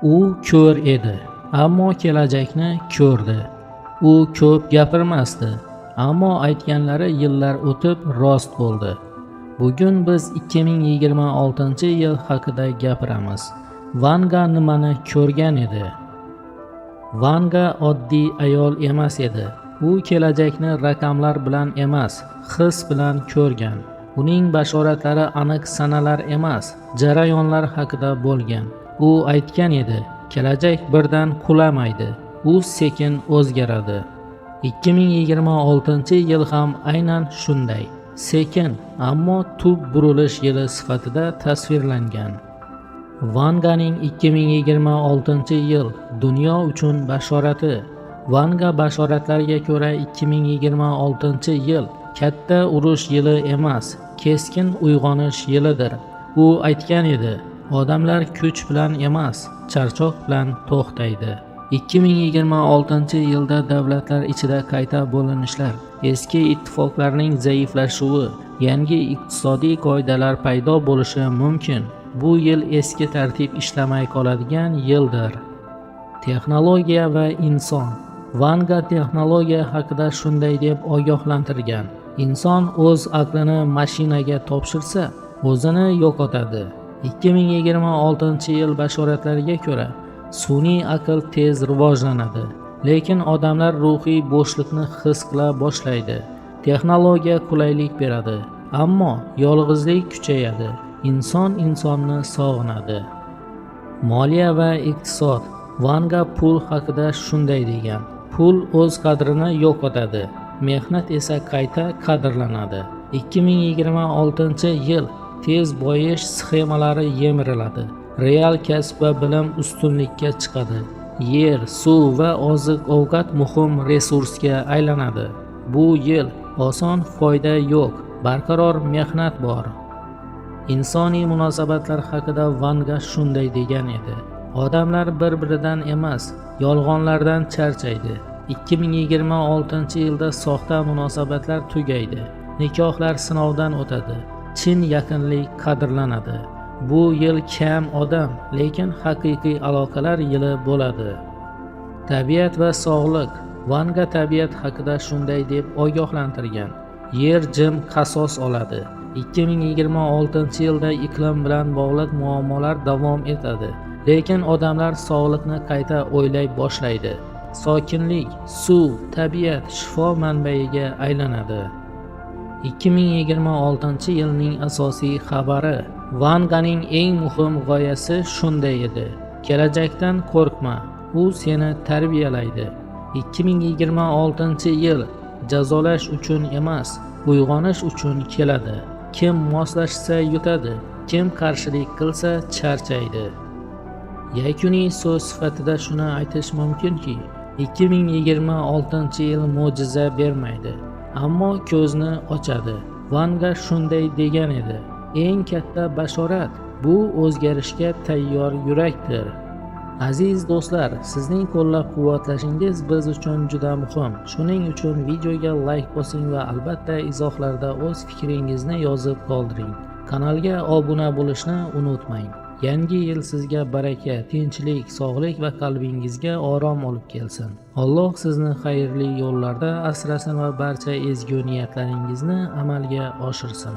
U ko'r edi, ammo kelajakni ko'rdi. U ko'p gapirmasdi, ammo aytganlari yillar o'tib rost bo'ldi. Bugun biz 2026-yil haqida gapiramiz. Vanga nimani ko'rgan edi? Vanga oddiy ayol emas edi. U kelajakni raqamlar bilan emas, his bilan ko'rgan. Uning bashoratlari aniq sanalar emas, jarayonlar haqida bo'lgan. U aytgan edi: kelajak birdan qulamaydi, u sekin o'zgaradi. 2026-yil ham aynan shunday. Sekin, ammo tub burilish yili sifatida tasvirlangan. Vanganing 2026-yil dunyo uchun bashorati. Vanga bashoratlariga ko'ra, 2026-yil katta urush yili emas, keskin uyg'onish yilidir. U aytgan edi: odamlar kuch bilan emas, charchoq bilan to'xtaydi. 2026-yilda davlatlar ichida qayta bo'linishlar, eski ittifoqlarning zaiflashuvi, yangi iqtisodiy qoidalar paydo bo'lishi mumkin. Bu yil eski tartib ishlamay qoladigan yildir. Texnologiya va inson. Vanga texnologiya haqida shunday deb ogohlantirgan: inson o'z aqlini mashinaga topshirsa, o'zini yo'qotadi. 2026-yil bashoratlariga ko'ra, sun'iy aql tez rivojlanadi, lekin odamlar ruhiy bo'shliqni his qila boshlaydi. Texnologiya qulaylik beradi, ammo yolg'izlik kuchayadi. Inson insonni sog'inadi. Moliya va iqtisod. Vanga pul haqida shunday degan: pul o'z qadrini yo'qotadi, mehnat esa qayta qadrlanadi. 2026-yil tez boyish sxemalari yemiriladi. Real kasb va bilim ustunlikka chiqadi. Yer, suv va oziq-ovqat muhim resursga aylanadi. Bu yil oson foyda yo'q, barqaror mehnat bor. Insoniy munosabatlar haqida Vanga shunday degan edi: odamlar bir-biridan emas, yolg'onlardan charchaydi. 2026-yilda soxta munosabatlar tugaydi, nikohlar sinovdan o'tadi, chin yaqinlik qadrlanadi. Bu yil kam odam, lekin haqiqiy aloqalar yili bo'ladi. Tabiat va sog'liq. Vanga tabiat haqida shunday deb ogohlantirgan: yer jim qasos oladi. 2026-yilda iqlim bilan bog'liq muammolar davom etadi, lekin odamlar sog'liqni qayta o'ylay boshlaydi. Sokinlik, suv, tabiat shifo manbaiga aylanadi. 2026-yilning asosiy xabari. Vanganing eng muhim g'oyasi shunday edi: kelajakdan qo'rqma, u seni tarbiyalaydi. 2026-yil jazolash uchun emas, uyg'onish uchun keladi. Kim moslashsa yutadi, kim qarshilik qilsa charchaydi. Yakuniy so'z sifatida shuni aytish mumkinki, 2026-yil mo'jiza bermaydi, ammo ko'zni ochadi. Vanga shunday degan edi: eng katta bashorat bu o'zgarishga tayyor yurakdir. Aziz do'stlar, sizning qo'llab-quvvatlashingiz biz uchun juda muhim. Shuning uchun videoga layk bosing va albatta izohlarda o'z fikringizni yozib qoldiring. Kanalga obuna bo'lishni unutmang. Yangi yil sizga baraka, tinchlik, sog'lik va qalbingizga orom olib kelsin. Alloh sizni xayrli yo'llarda asrasin va barcha ezgu niyatlaringizni amalga oshirsin.